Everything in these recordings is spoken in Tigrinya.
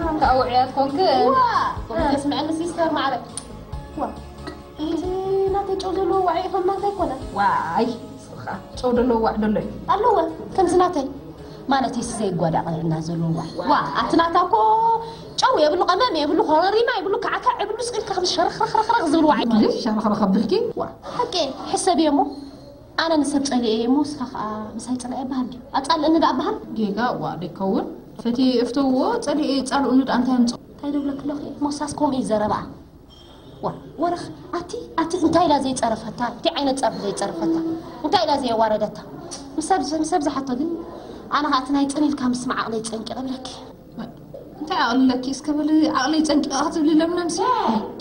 ኣንተ ኣውዕያት ኮንክ። ዋ! ኮንክ ስምዐኒ ሲስተር ማዕረ። ዋ! እቲ ናተይ ጨው ዘለዎ ዋዕ ኢኹም ናተይ ኮነ። ዋይ! ስኻ ጨው ዘለዎ ዋዕ ደሎ እዩ። ኣለዎ፣ ከምዚ ናተይ። ማለት እዩ ዘይጓዳ ቅንዕና ዘለዎ ዋዕ። ዋ! ኣቲ ናታ እኮ ጨው የብሉ፣ ቀመም የብሉ፣ ኮረሪማ የብሉ፣ ካዕካዕ የብሉ፣ ስቕ ኢልካ ከም ሸረኽረኽረኽረኽ ዝብል ዋዕ እዩ። ማለት ሸረኽረኽ ኣብልኪ? ዋ! ሓቂ ሕሰብ እየ እሞ። ኣነ ንሰብ ጸሊኤ እየ እሞ፣ ንስኻ ኸኣ ምሳይ ጽላእ ይበሃል ድዩ? ኣጻልእኒ ደኣ በሃል? ጌጋ እዋ ደይከውን። ፈትየ እፍተውዎ፣ ጸሊኤ ጻልኡኒ ደኣ እንታይ ኣምጽኦ? እንታይ ደብለኪ ኣለኹ? ሞሳስ ከምኡ እዩ ዘረባኣ። ዋ፣ ወረኽ፣ ኣቲ፣ ኣቲ እንታይ ኢላ ዘይጸረፈታ? እንታይ ዓይነት ጸርፊ ዘይጸረፈታ? እንታይ ኢላ ዘየዋረደታ? ምስ ሰብ፣ ምስ ሰብ ዝሓቶ ግን፣ ኣነ ኸኣ እቲ ናይ ጽን ኢልካ ምስማዕ ዓቕለይ ጸንቂቐ እብለኪ። እንታይ ዓቕሊ ኣለኪ? እስከ በሊ ዓቕለይ ጸንቂቐ ክትብሊ ለምለምሲ።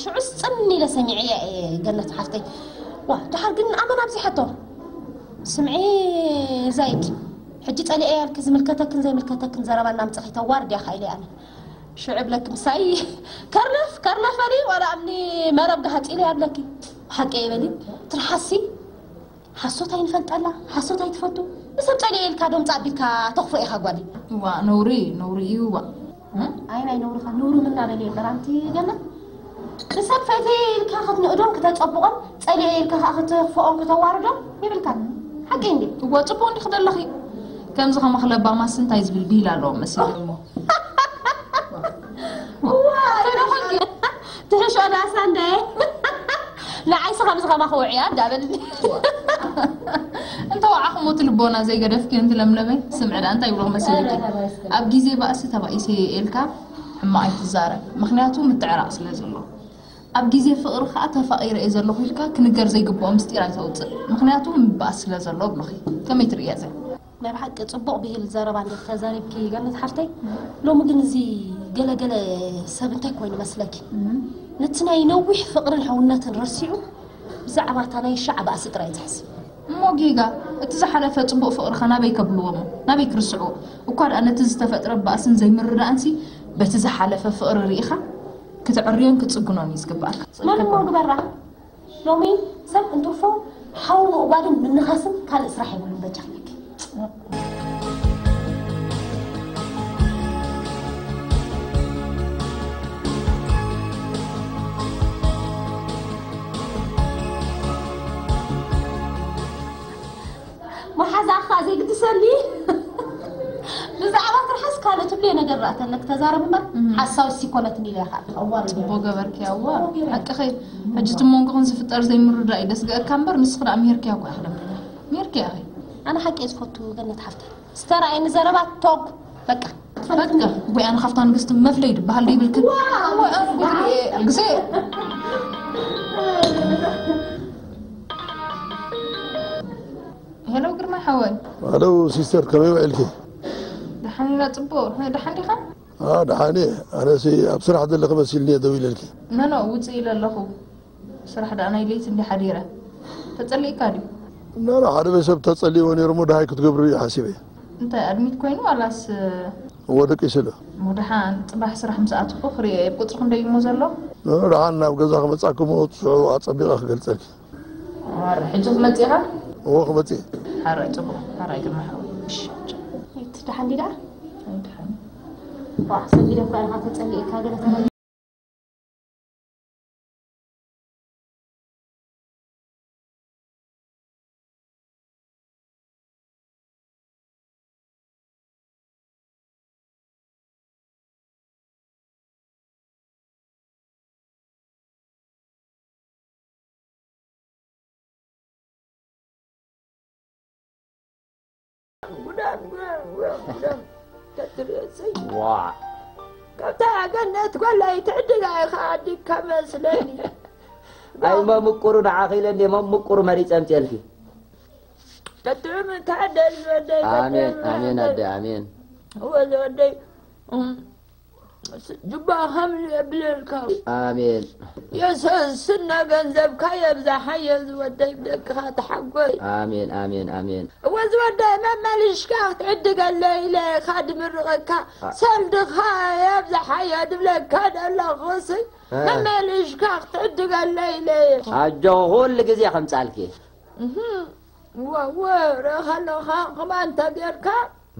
ሽዑስ ጽን ኢለ ሰሚዐያ እየ ገነት ሓፍተይ። ዋ፣ ደሓር ግን ኣመን ኣብዚሓቶ። ስምዒ ዛይድ፣ ሕጂ ጸሊኤ ያልኪ ዝምልከተክን ዘይምልከተክን ዘረባ እናምጻኺ ተዋርድያ ኢለ ኣነ። ሽዑ እብለኪ ምሳይ ከርነፍ፣ ከርነፍ በሊ፣ ዋላ እምኒ መረብ ገሃጽ ኢለ እብለኪ። ሓቂ እየ በሊ፣ ትርሓሲ። ሓሶት ኣይንፈልጠላ፣ ሓሶት ኣይትፈቱ። ንሰብ ጸሊኤ ኢልካ ዶ ምጻእ ኣቢልካ ተኽፍኦ ኢኻ ጓለይ። እዋ፣ ነውሪ፣ ነውሪ እዩ እዋ። እ? ኣይ ናይ ነውርኻ፣ ነውሪ ምናበለ እምበር ኣንቲ ገነት። ንሰብ ፈትየ ኢልካ ክትንእዶን ክተጸብቖን፣ ጸሊኤ ኢልካ ከኣ ክትኽፍኦን ክተዋርዶን የብልካን። ሓቂ እንዴ? እዋ፣ ጽቡቕ እንዲኺ ዘለኺ። ከምዚ ከማኺ ለባማስ እንታይ ዝብል ብሂል ኣለዎ መሲሉ እሞ። እዋ፣ ትሕሾ ዳሳ እንደ ንዓይስ ከምዚ ከማኺ ውዕያ እንዳበልኒ። እንተ ወዓኹም እቲ ልቦና ዘይገደፍኪ እንቲ ለምለመይ፣ ስምዒ ደኣ እንታይ ይብሎ መሲልኪ? ኣብ ግዜ ባእሲ ተባኢሰ እየ ኢልካ ሕማቕ ኣይትዛረብ። ምኽንያቱ ምትዕራቕ ስለ ዘሎ። ኣብ ግዜ ፍቕሪ ከኣ ተፋቒረ እየ ዘለኹ ኢልካ ክንገር ዘይግብኦ ምስጢር ኣይተውጽእ። ምኽንያቱ ምብኣስ ስለ ዘሎ ብሎኺ። ከመይ ትርእያ እዚኣ? ናይ ብሓቂ ጽቡቕ ብሂል ዘረባ እንዴት ተዛሪብኪ ገነት ሓፍተይ። ሎሚ ግን እዚ ገለገለ ሰብ እንታይ ኮይኑ መስለኪ? እም። ነቲ ናይ ነዊሕ ፍቕርን ሕውነትን ረሲዑ ብዛዕባ እታ ናይ ሻዕ ባእሲ ጥራይ ዝሕስብ። እሞ ጌጋ፣ እቲ ዝሓለፈ ጽቡቕ ፍቕርኸ ናበይ ከብልዎ እሞ? ናበይ ክርስዕዎ? እኳ ደኣ ነቲ ዝተፈጥረ ባእስን ዘይምርዳእንሲ በቲ ዝሓለፈ ፍቕሪ ርኢኻ ክትዕርዮን ክትጽግኖን እዩ ዝግብኣካ። መን እሞ ግበራ? ሎሚ ሰብ እንትርፎ ሓዊ ምእጓድን ምንኻስን ካልእ ስራሕ የብሉን በጃኺ ኢለኪ። መሓዛኻ ዘይግድሰኒ። ብዛዕባ ትርሓስ ካልእ ትብልዮ ነገር ርኣ ተለክ ተዛረብ እምበር እም። ሓሳዊ ሲኮነትኒ ኢለ ኢኻ ኣዋርድ። ጽቡቕ ገበርኪ ኣዋ። ጽቡቕ ገይረ። ሓቅኺ። ሕጂ እቲ መንጎኽን ዝፍጠር ዘይምርዳእ እዩ ደስግኣካ እምበር ንስኺ ደኣ ምሂርክያ እኮ ኢኺ ደንበኛ። ምሂርክያ ኢኺ። ኣነ ሓቂ እየ ዝፈቱ ገነት ሓፍተይ። ዝተራእየኒ ዘረባ ቶግ በቃ። በቃ። ወይ ኣነ ካብታ ንግስቲ መፍለይ ድበሃል ዶ ይብልክን? ዋው! ወይ ኣነ ጉድ እየ። ግዜ። ሄሎ ግርማ ሓወይ። ሄሎ ሲስተር፣ ከመይ ውዒልኪ? ደሓን ኢና፣ ጽቡቕ። ደሓን ዲኻ? ኣ፣ ደሓን እየ። ኣነሲ ኣብ ስራሕ ዘለኺ መሲልኒ እየ ደው ኢለልኪ። ኖ፣ ኖ፣ ውጽእ ኢለ ኣለኹ። ስራሕ ደኣ ናይ ለይቲ እንዲ ሓዲረ። ተጸሊእካ ድዩ? ኖ፣ ኖ፣ ሓደ ቤተሰብ ተጸሊእዎ ነይሩ እሞ ደሃይ ክትገብሩ እዩ ሓሲበ። እንታይ ኣድሚት ኮይኑ ዋላስ? እዎ፣ ደቂሱ ኣሎ። እሞ ደሓን ጽባሕ ስራሕ ምስ ኣተኹ ክርእዮ እየ። ቁጽሪ ክንደይ እዩ እሞ ዘሎ? ኖ፣ ኖ፣ ደሓን ናብ ገዛ ክመጻኩም እሞ ሽዑ ኣጸቢቐ ክገልጸልኪ። ማራ፣ ሕጂ ክትመጽእ ኢኻ? እወ፣ ክመጽእ እየ። ሓራይ ጽቡቕ፣ ሓራይ ግርማ ሓወይ። እሺ። እቲ ደሓን ድዩ ደኣ? ኣይ፣ ደሓን። ዋ፣ ሰጊደ እኳ ኢኻ ተጸሊእካ ገለ ተበል። ጉዳም፣ ጉዳም፣ ጉዳም፣ ጉዳም። ተትርእሰይ። ዋ። ካብታ ገነት ጓለይ ትዕድጋ ኢኻ ኣዲካ መስለኒ። ኣይ፣ መምቁሩ ንዓኺ ኢለ እንዴ፣ መምቁሩ መሪጸ ኣምጽኤልኪ። ተትም ተዓደል ዝወደይ፣ ኣሜን፣ ተትም ኣሜን፣ ተዓደል። ኣደ፣ ኣሜን። ወዘወደይ፣ እም፣ ስ-፣ ጅባ ከም የብለልካ። ኣሜን። የሱስ ስነ ገንዘብካ የብዛሓዮ ዝወደይ፣ ብደቅኻ ተሓጎስ። ኣሜን፣ ኣሜን፣ ኣሜን። እወ ዝወደይ መመሊሽካ ክትዕድገለይ ኢለ ኢኻ ድምርቐካ። ኣ- ሰልድኻ የብዛሓዮ ድብለካ ደለኹሲ፣ እ። መመሊሽካ ክትዕድገለይ ኢለ። ኣጆ ኩሉ ግዜ ከምጻልኪ። እህ፣ እወ፣ እወ፣ ርኢኻ ኣለኻ፣ ከማን እንተ ጌርካ፣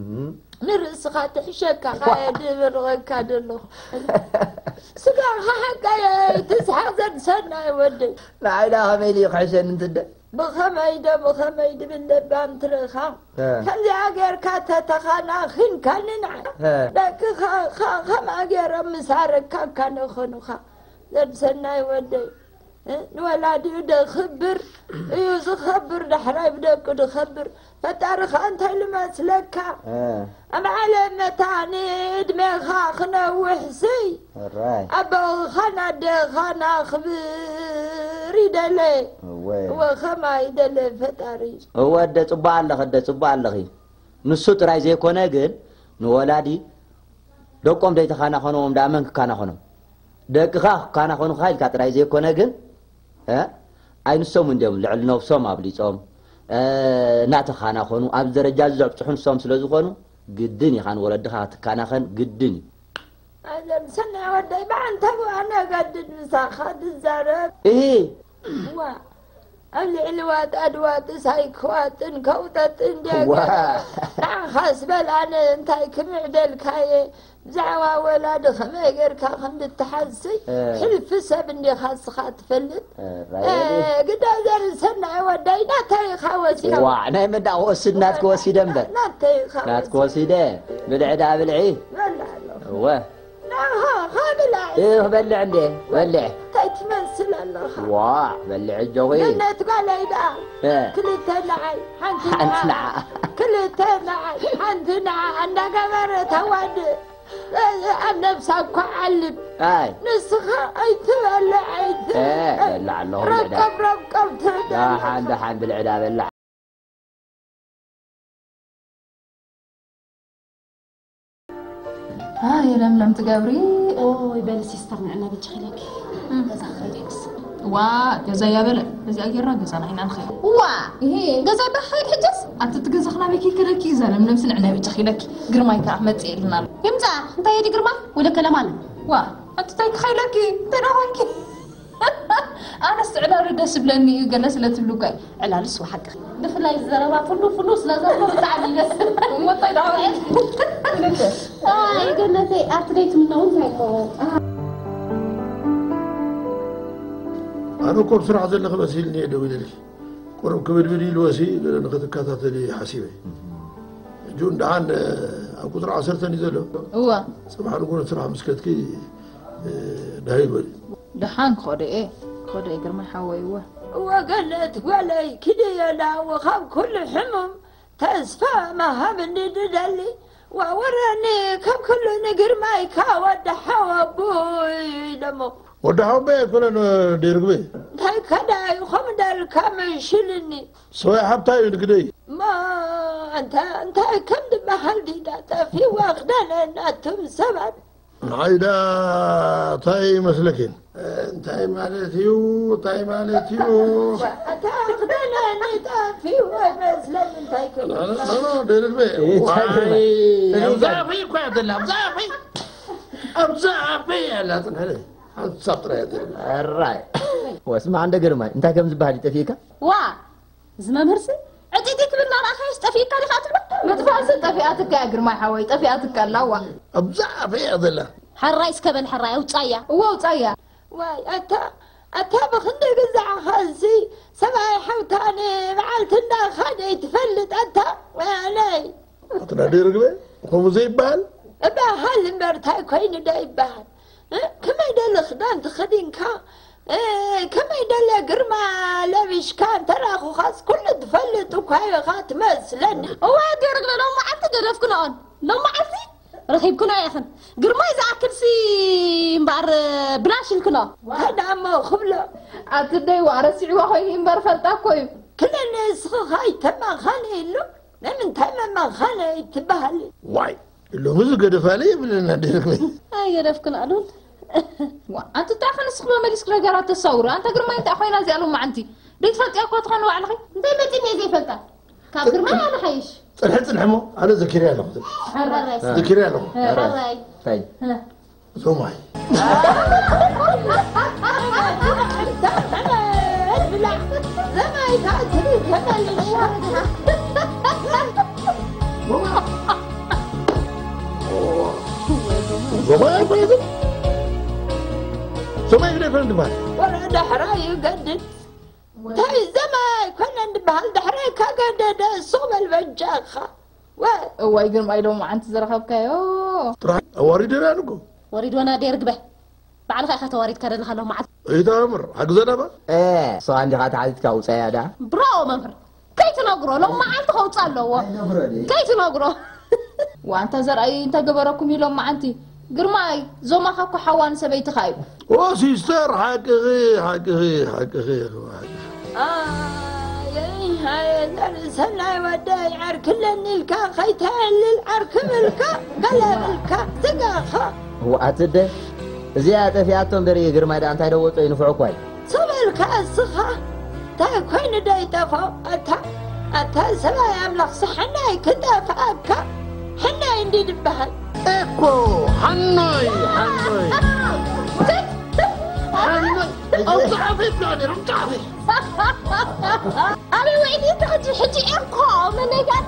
እህ። ንርእስኻ ትሕሸካ ኸየ ድብርቐካ ዘለኹ። ስጋኻ ሓቃየ ትስሓቕ ዘድሰናይ ወደይ። ንዓይ ደኣ ከመይ ኢሉ እዩ ክሕሸኒ እንትደ? ብኸመይ ዶ ብኸመይ ድብል ለባም ትረኻ? እ። ከምዚኣ ጌርካ ተተኻናኺንካኒ ንዓይ። እ። ደቅኻ ኸ-፣ ከምኣ ጌሮም ምሳረካካ ነኾኑኻ። ዘድሰናይ ወደይ። እ፣ ንወላዲኡ ደኽብር እዩ ዝኸብር፣ ዳሕራይ ብደቁ ድኸብር። ፈጣሪ ኸኣ እንታይ ልመስለካ? እ። ኣብ ዓለም መታኒ ዕድሜኻ ክነውሕሲ። ሕራይ። ኣቦኻን ኣደኻን ኣኽብር ይደለ። እወ። እወ፣ ኸማ ይደለ ፈጣሪ። እወ፣ ኣደ ጽቡቕ ኣለኺ፣ ኣደ ጽቡቕ ኣለኺ። ንሱ ጥራይ ዘይኮነ ግን ንወላዲ ደቆም ዘይተኻናኸንዎም ደኣ መን ክካናኸኖም? ደቅኻ ክካናኸኑኻ ኢልካ ጥራይ ዘይኮነ ግን፣ እ፣ ኣይ ንሶም እንድዮም ልዕሊ ነብሶም ኣብሊጾም፣ እ፣ እናተኻናኸኑ ኣብዚ ደረጃ እዚ ዘብጽሑ ንሶም ስለ ዝኾኑ ግድን ኢኻ ንወለድኻ ክትካናኸን ግድን እዩ። ኣዘን ሰናይ ወደይ ብዓንተቡ ኣነ ገድድ ምሳኻ ትዛረብ። እሂ። ዋ፣ ኣብ ልዕሊ ዋጣ ድዋጥስ ኣይክዋጥን ከውጠጥን ዲያ ዋ። ገለ። ንዓኻስ በል ኣነ እንታይ ክምዕደልካየ? ብዛዕባ ወላዲ ከመይ ጌርካ ከም ድትሓዝሲ እ። ሕልፊ ሰብ እንዲኻ እስኻ ትፈልጥ። እ፣ ራይሊ። እ፣ ግዳ ዘር ሰናይ ወደይ ናተይ ኢኻ ወሲዶ። ዋ፣ ናይ መን ደኣ ክወስድ ናትኪ ወሲደ እምበር። ናተይ ኢኻ ናትኪ ወሲደ። ወሲደ። ብልዒ ደኣ ብልዒ። በላዕ ኣለኹ። እወ። ናኻ፣ ኻ ብላዕ። እህ፣ በልዕ እንዴ፣ በልዕ። እንታይ ትመስል ኣለኻ? ዋ፣ በልዕ እጆኺ። ገነት ጓለይ ደኣ። እ። ክልተ ንዓይ፣ ሓንቲ ሓንቲ ንዓ። ንዓ። ክልተ ንዓይ፣ ሓንቲ ንዓ እንዳገበረ ተዋድእ። እ፣ ኣብ ነብሳ እኳ ዓልብ። ኣይ። ንስኻ ኣይትበልዕ፣ ኣይትበልዕ። እ፣ በልዕ ኣለኹ፣ ብልዕ ዳ። ረቀብ፣ ረቀብ ትበልዕ። ደሓን፣ ደሓን፣ ብልዕ ዳ በልዕ። ኣይ ለምለም ትገብሪ። ኦይ በሊ ሲስተር ንዕና ብቻ ኢለኪ። እም። ገዛ ክኸይድ እየስ። ዋ ገዛ እያ በለ። እዚኣ ጌርና ገዛና ኢና ንኸይድ። ዋ ይሄ ገዛ ይበሃል ሕጅስ? ኣቲ እቲ ገዛ ክናበይ ከይከደኪ እዛ ለምለም ስንዕ ናይ ብቻ ኢለኪ። ግርማይ ከዓ ክመጽእ ኢልና ኣሎ። ይምጻ እንታይ የዲ ግርማ? ወደ ከለማን። ዋ ኣቲ እንታይ ክኸይለኪ? እንታይ ደኾንኪ? ኣነስ ዕላሉ ደስ ዝብለኒ እዩ፣ ገለ ስለ ትብሉ እኮ እየ። ዕላሉስ ወሓቂ። ብፍላይ ዘረባ ፍሉ ፍሉ ስለ ዘሎ ብጣዕሚ ይደስ። እሞ እንታይ ደኣ ክልተ። ኣይ ገነተይ፣ ኣብቲ ደይ ትምነው እንታይ እሞ። ኣነ እኮ ኣብ ስራሕ ዘለኺ መሲልኒ እየ ደው ኢለልኪ። ቁሩብ ክብድብድ ኢልወሲ ገለ ንኽትከታተሊ ሓሲበ። ሕጂ እውን ደሓን ኣብ ቁፅሪ ዓሰርተ እዩ ዘሎ። እወ። ፅባሕ ንግሆ ስራሕ ምስ ከድኪ፣ እ፣ ዳሂ በሊ። ደሓን ክኸዶ እየ፣ ክኸዶ እየ ግርማይ ሓወይ፣ እወ። እወ ገነት ጓለይ፣ ክድየላ እወ ካብ ኩሉ ሕሙም ተስፋ ምሃብ እንዲ ድደሊ፣ ወወረኒ ካብ ኩሉ ንግርማይካ ወዲ ሓወቡይ ደሞ። ወዲ ሓወቦይ ኣይኮነን፣ ዲ ርግበይ። እንታይ ከዳዩ ከም ደልካ መሽልኒ። ሰብኣይ ሓብታ እዩ ንግደይ። እሞ እንተ-፣ እንታይ ከም ዝበሃል ዲዳ ጠፊዋ ክዳነ ናቱም ሰባት። ንዓይ ደኣ እንታይ ይመስለኪን? እንታይ ማለት እዩ? እንታይ ማለት እዩ? እታ ክዳነ ጠፊዋ ይመስለኒ እንታይ ከም ኖ፣ ኖ፣ ኖ፣ ዲ ርግበይ። እንታይ ዋይ፣ ይመስለኒ? ኣብዛ ኣፈይ እኮ እያ ዘላ፣ ኣብዛ ኣፈይ። ኣብዛ ኣፈይ እያ ዘላ፣ ጽንሕለይ። ሓንሳብ ጥራይ እያ ዘላ። ሕራይ። ወስማ፣ እንደ ግርማይ፣ እንታይ ከም ዝበሃል ይጠፍእካ? ዋ፣ እዚ መምህርሲ ዕጢጢ ክብል እናረኣኻዮስ ጠፊእካ ዲኻ ትብሎ? ምጥፋእሲ ጠፊኣትካ እያ ግርማይ ሓወይ፣ ጠፊኣትካ ኣላ፣ ዋ። ኣብዛ ኣፈይ እያ ዘላ። ሕራይ እስከ በል፣ ሕራይ ኣውጻያ። እወ፣ ኣውጻያ። ዋይ፣ ኣታ፣ ኣታ ብኽንደይ ግዛዕኻሲ ሰብኣይ ሓውታ ንበዓልቲ እንዳኻደ ይትፈልጥ፣ ኣታ፣ ወያለይ። ኣትና ደይ ርግበ፣ ከምኡ ዘይበሃል? እበሃል እምበር፣ እንታይ ኮይኑ ዶ ይበሃል? እ? ከመይ ደለ ክዳን ተኸዲንካ? እ፣ ከመይ ደለ ግርማ ለቢሽካ? እንተራኹኻስ ኩሉ ትፈልጥ እኳ ኢኻ ትመስለኒ። እወ፣ ደይ ርግበ፣ ሎም መዓልቲ ገደፍክንኦን። ሎም መዓልቲ ረኺብክንኦ ኢኽን። ግርማይ ዝኣክልሲ እምበኣር ብላሽ ኢልክንኦ። እንታይ ደኣ እሞ ክብሎ? ኣቲ ደይዋ ረሲዕዋ ኮይኑ እምበር ፈልጣ እኮ እዩ። ክለ ንስኺ ኸኣ ኣይተማኻኒ ኢሉ። ንምንታይ መማኻነ ይትበሃል? ዋይ፣ ሎሚ ዝገደፋለ የብለና ደይ ርግበ። ኣይገደፍክን ኣሉል። ዋ፣ ኣንቲ እንታይ ኸ ንስኺ መመሊስኪ ነገራት ተሳውሪ? ኣንታ ግርማይ እንታይ ኮይና እዚኣ ሎማዓንቲ? ደይትፈልጥያ እኳ ትኾኒ ባዕልኺ? እንታይ መፂኒ እየ ዘይፈልጣ? ካብ ግርማይ ኣነ ሓይሽ። ፅንሒ፣ ፅንሒ እሞ፣ ኣነ ዘኪረ ኣለኹ። ሕራይ። ዘኪረ ኣለኹ። ሕራይ። እንታይ? እ። ዞማይ። ሰማይ ኣይኮነትን። ሰማይ ግደ ኣይኮነን ትበሃል። ወረ ዳሕራይ ይገድድ። እንታይ ዘማይ ኣይኮነን ዝበሃል፣ ዳሕራይ ካገደደ ሱቕ በል በጃኻ። ወ- እዋይ ግርማይ፣ ሎማዓንቲ ዝረኸብካዮ። ጥራሕ ኣዋሪደና ንጎ። ወሪዶና ደይ ርግበ። ባዕልኻ ኢኻ ተዋሪድካ ዘለኻ ሎማዓንቲ። እይተኣምር፣ ሓግዘና ባ። እ፣ ንስኻ እንዲኻ ተሓቲትካ ውፃያ ደኣ። ብራዎ መምህር። ከይትነግሮ፣ ሎማዓንቲ ከውፅእ ኣለዎ። ኣይነግሮ ድየ? ከይትነግሮ። ዋንታ ዘርኣይ እንተገበረኩም እዩ ሎማዓንቲ። ግርማይ፣ ዞማኻ እኮ ሓዋ ንሰበይትኻ እዩ። ኦ ሲስተር፣ ሓቅኺ፣ ሓቅኺ፣ ሓቅኺ፣ ሓቅኺ። ኣየይ፣ ኣየ፣ ዘር ሰናይ ወደይ፣ ዓርክለኒ ኢልካ፣ ከይተዕልል ዓርኪ ብልካ፣ ገለ ብልካ፣ ስጋኻ። ዋኣትደ፣ እዚኣ ጠፊኣቶ እምበር ግርማይ ደኣ እንታይ ደወጾ እዩ ንፍዑ እኳ እዩ። ስቕ በልካ እስኻ፣ እንታይ ኮይኑ ደይጠፍኦ? ኣታ፣ ኣታ ሰብኣይ ኣምላኽሲ፣ ሓናይ ክጠፍኣካ፣ ሓናይ እንዲ ድበሃል። እኮ፣ ሓኖይ፣ ሓኖይ። ሓኖይ፣ ኣውጽእ ኣፈይ ብሎ ነይሩ፣ ኣውጽእ ኣፈይ። ኣበይ ውዒል እዩ ሕጂ? ሕጂ እኮ መነይ ጋር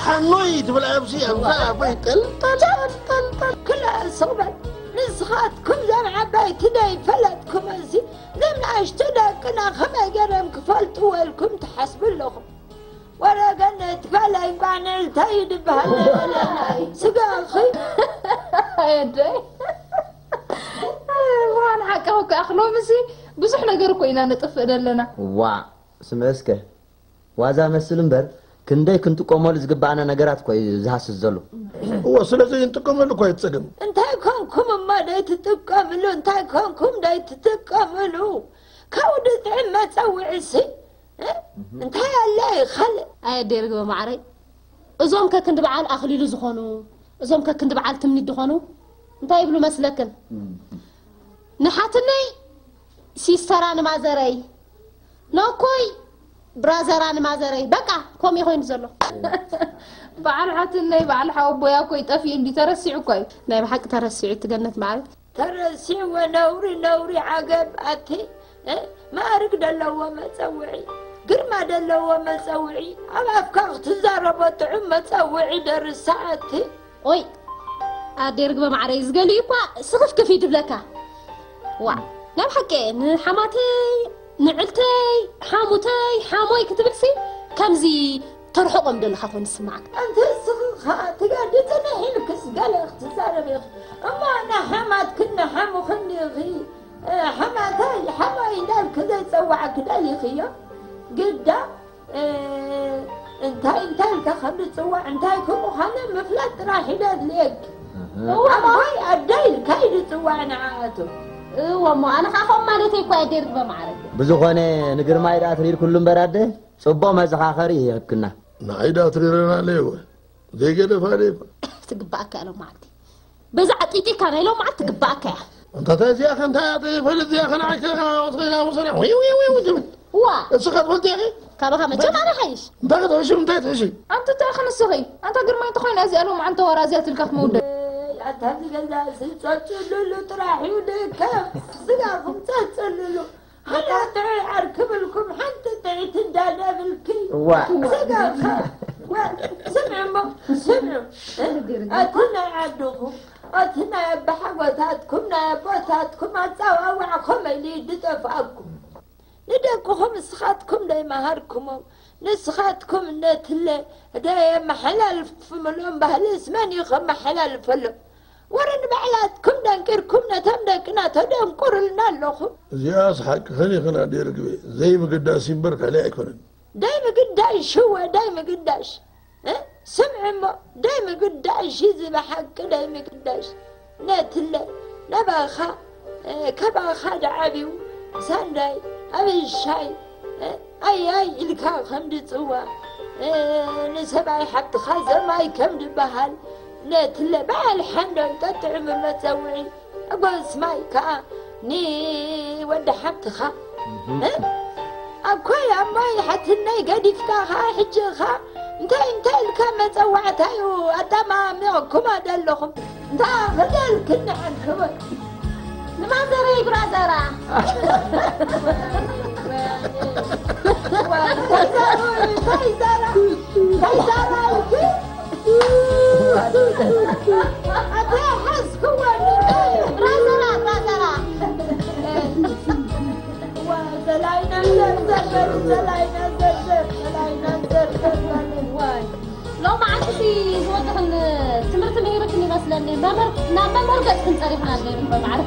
ሓኖይ ትብል ኣብዚ ኣብዛ ኣባይ ጠልጠል፣ ጠልጠል፣ ጠልጠል። ክላ ስቕ በል። ንስኻትኩም ዘም ዓባይቲ ደይፈለጥኩም እዚ፣ ዘም ንኣሽቱ ደቅና ከመይ ገይሮም ክፈልጥዎ ኢልኩም ትሓስቡ ኣለኹም? ወረ ገነት ጓለይ ጓንዕልተይ ድበሃል ስጋኺ። ኣየደይ። ብርሃን ሓቅኺ እኮ ኣኽ ሎምሲ ብዙሕ ነገር እኮ ኢና ንጥፍእ ዘለና። ዋ፣ ስምዒ እስከ። ዋዛ መስል እምበር፣ ክንደይ ክንጥቀመሉ ዝግባኣና ነገራት እኮ እዩ ዝሃስስ ዘሎ። እወ፣ ስለዚ ክንጥቀመሉ እኮ እዩ እቲ ጸገም። እንታይ ኮንኩም እሞ ደይትጥቀምሉ? እንታይ ኮንኩም ደይትጥቀምሉ? ካብኡ ድጥዕም መጸውዒሲ፣ እ? እንታይ ኣለ ካልእ? ኣየ ኣደይ ርግበ ማዕረይ፣ እዞም ከክንዲ በዓል ኣኽሊሉ ዝኾኑ፣ እዞም ከክንዲ በዓል ትምኒት ዝኾኑ፣ እንታይ ይብሉ መስለክን? ንሓትነይ ሲስተራ ንማዘረይ፣ ነኮይ ብራዘራ ንማዘረይ፣ በቃ፣ ከምኡ እዩ ኮይኑ ዘሎ። በዓል ሓትነይ፣ በዓል ሓወቦያ እኮ ይጠፍእ እንዲ ተረሲዑ እኮ እዩ። ናይ ብሓቂ ተረሲዑ እቲ ገነት በዓል። ተረሲዕዎ ነውሪ፣ ነውሪ ዓገብ ኣቲ፣ እ? ማዕርግ ደለዎ መጸውዒ፣ ግርማ ደለዎ መጸውዒ፣ ኣብ ኣፍካ ክትዛረቦ ጥዑም መጸውዒ ደርሳ ኣቲ። ኦይ፣ ኣደይ ርግበ ማዕረይ፣ ዝገሊኡ እኳ ስኽፍክፍ እዩ ድብለካ። ዋ፣ ናይ ብሓቂ ንሓማተይ፣ ንዕልተይ፣ ሓሙተይ፣ ሓሞይ ክትብልሲ ከምዚ ተርሕቖም ደለኻ ኮይኑ ዝስምዓካ። ኣንቲ እስኺ ኸኣ ትጋዲ ጽንሕ ኢልክስ ገለ ክትዛረቢ ኢኺ። እሞ ንሓማትክን ንሓሙኽን ኢኺ፣ እ፣ ሓማተይ፣ ሓማይ እንዳልኪ ዘይጸዋዕኪ ደሊኽዮ? ግዳ፣ እ፣ እንታይ እንታይ ኢልካ ከም ዝጽዋዕ፣ እንታይ ከም ምዃነ ምፍላጥ ጥራሕ እዩ ዘድልየኪ። ኣሃ። ኣቦይ ኣደይ ኢልካ እዩ ዝጽዋዕ ንዓኣቶም። እወ እሞ፣ ኣነ ኸኣ ከምኡ ማለተይ እኮ እየ፣ ኣደይ ርግበ ማዕረ። ብዝኾነ፣ ንግርማይ ደኣ ትሪር ኩሉ እምበር ኣደ፣ ጽቡቕ መዘኻኸሪ ይህብክና። ንዓይ ደኣ ትሪረና ኣለየወ፣ ዘይገደፋ ደይፋ። ትግባኣካ እያ ሎም መዓልቲ። በዛ ዓጢጢካ ናይ ሎም መዓልቲ ትግባኣካ እያ። ኣንታ እንታይ እዚኣ ኸ እንታይ እያ ተይፈልጥ እዚኣ ኸ ንዓይ ከ ወስኸ ኢና ወሰና ዊ ዊ ዊ ዊ ትብል። ዋ! እስኻ ትፈልጥ ኢኺ? ካባኻ መቸም ኣነ ሓይሽ። እንታይ ክትሕሺ እንታይ ትሕሺ? ኣንታ እንታይ ኸ ንስኺ? ኣንታ ግርማይ እንተኾይና እዚኣ ሎም መዓልቲ ወራ እዚኣ ትልካ ክመውደ። ኣታ እዚ ገዛ እዚ ጸጽሉሉ ጥራሕ እዩ ድከም። ስጋኹም ጸጽሉሉ። ሃላ ጥዑይ ዓርኪ ብልኩም ሓንቲ ጥዕይቲ እንዳነብልኪ። እዋ። ስጋኻ። ወ-፣ ስምዑ እሞ፣ ስምዑ። እ? ኣቲ ናይ ዓድኹም፣ ኣቲ ናይ ኣባሓጎታትኩም፣ ናይ ኣቦታትኩም ኣጸዋውዓ ከመይ ኢሉ ድጠፍኣኩም? ንደቅኹም ንስኻትኩም ደይመሃርኩሞም፣ ንስኻትኩም ነትለ ደየመሓላልፍምሎም ባህልስ መን እዩ ከመሓላልፈሎም? ወረ ንባዕላትኩም ደንቂርኩም ነቶም ደቅና ተደንቁሩልና ኣለኹም። እዚኣስ ሓቅኽን ኢኽን ኣደይ ርግበ፣ ዘይምግዳስ እምበር ካልእ ኣይኮነን። ደይ ምግዳሽ ሽወ፣ ደይ ምግዳሽ። እ? ስምዒ እሞ፣ ደይ ምግዳሽ እዩ እዚ ብሓቂ ደይ ምግዳሽ። ነትለ፣ ነባኻ፣ እ፣ ከባኻ ደዓብዩ፣ ሳንዳይ፣ ኣብሻይ፣ እ፣ ኣያይ ኢልካ ከም ድጽዋዕ፣ እ፣ ንሰብኣይ ሓብትኻ ዘማይ ከም ድበሃል፣ ነትለ በዓል ሓንዶም ጠጥዕሙ መጸውዒ፣ ጎስማይ ከኣ ንወዲ ሓብትኻ፣ እ፣ ኣኮይ ኣሞይ ሓትነይ ገዲፍካ ኸኣ ሕጂ ኸኣ እንታይ እንታይ ኢልካ መጸዋዕታዩ ኣጠማሚቕኩማ ደለኹም። እንታ ክደል ክንዕን ክብል ንማዘረይ ብራዘራ። እንታይ ዛራ፣ እንታይ ዛራ፣ እንታይ ዛራ ኢልኪ? ኣታ ሎማዓንቲ ዝወድኽን ትምህርቲ ምሂርክን ይመስለኒ። መምህር ናብ መምህር ገጽክን ጸሪኽና ኣለና በማዕረ